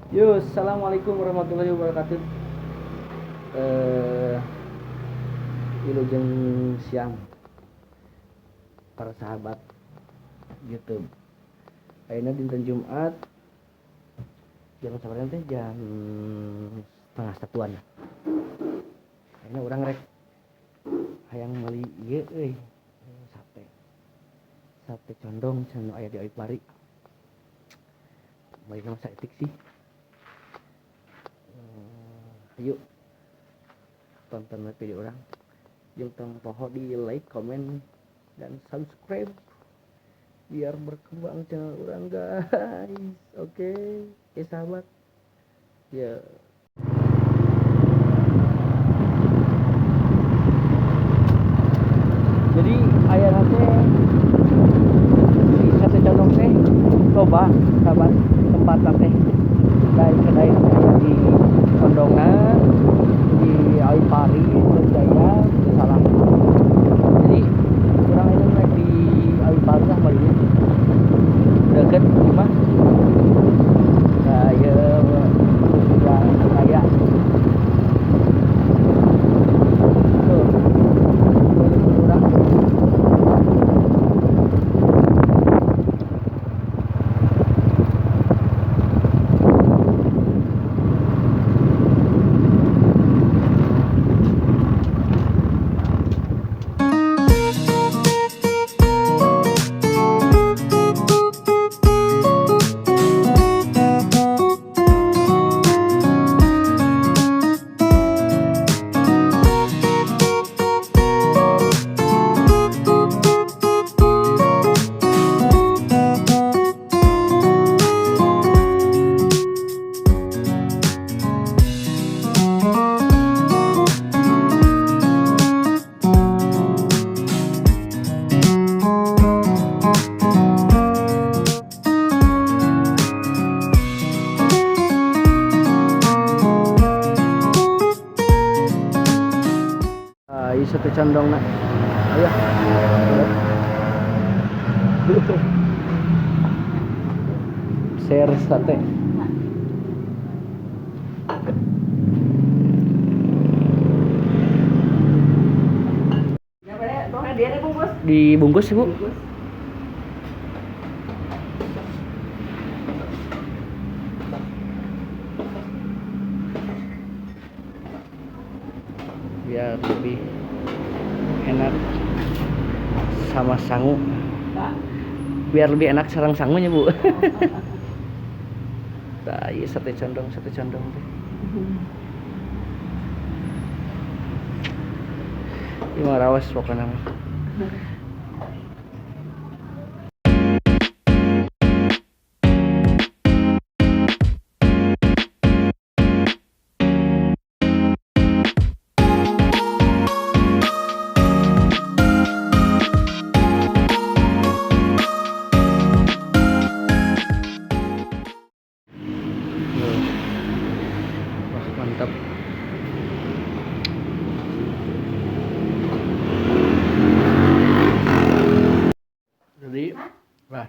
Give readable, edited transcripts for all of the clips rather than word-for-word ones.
Yo, assalamualaikum warahmatullahi wabarakatuh. Wilujeng siang para sahabat YouTube. Ayeuna dinten Jumat jam sabaraha teh, jam setengah satuan. Ayeuna urang rek hayang meuli ieu euy, sate. Sate condong cenah aya di Awipari. Meulina mah saeutik sih. Ayo tonton video orang, jeung tong poho di like, komen, dan subscribe biar berkembang channel orang, guys. Oke, oke sahabat ya. Jadi aya teh di sate condong teh loba sahabat, tempat teh kedai aya di Condongan, di Awipari, Jaya, salah. Jadi kurang ini naik di Awipari lah palingnya. Deket imah. Nah, ya jalan raya. Tuh. Kurang. Sate condong nak. Ayo. Share sate. Dibungkus, Bu. Bungkus. Biar lebih enak sama sangu. Biar lebih enak sarang sangunya, Bu. Nah, iya sate condong teh. Ini mah rawas pokoknya mah. Wah, mantap. Jadi, wah,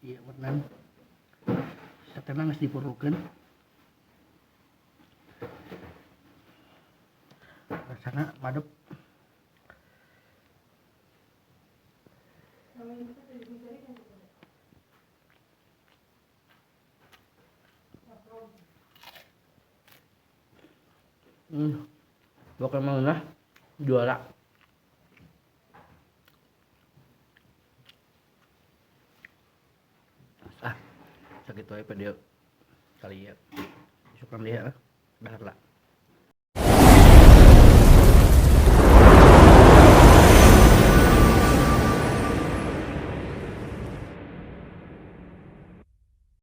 iya benar. Satena geus diperlukeun. Rasana madep. Pokoknya mau lah juara. Ah, sakitu aja video kali ya. Syukur dia lah, dahar lah.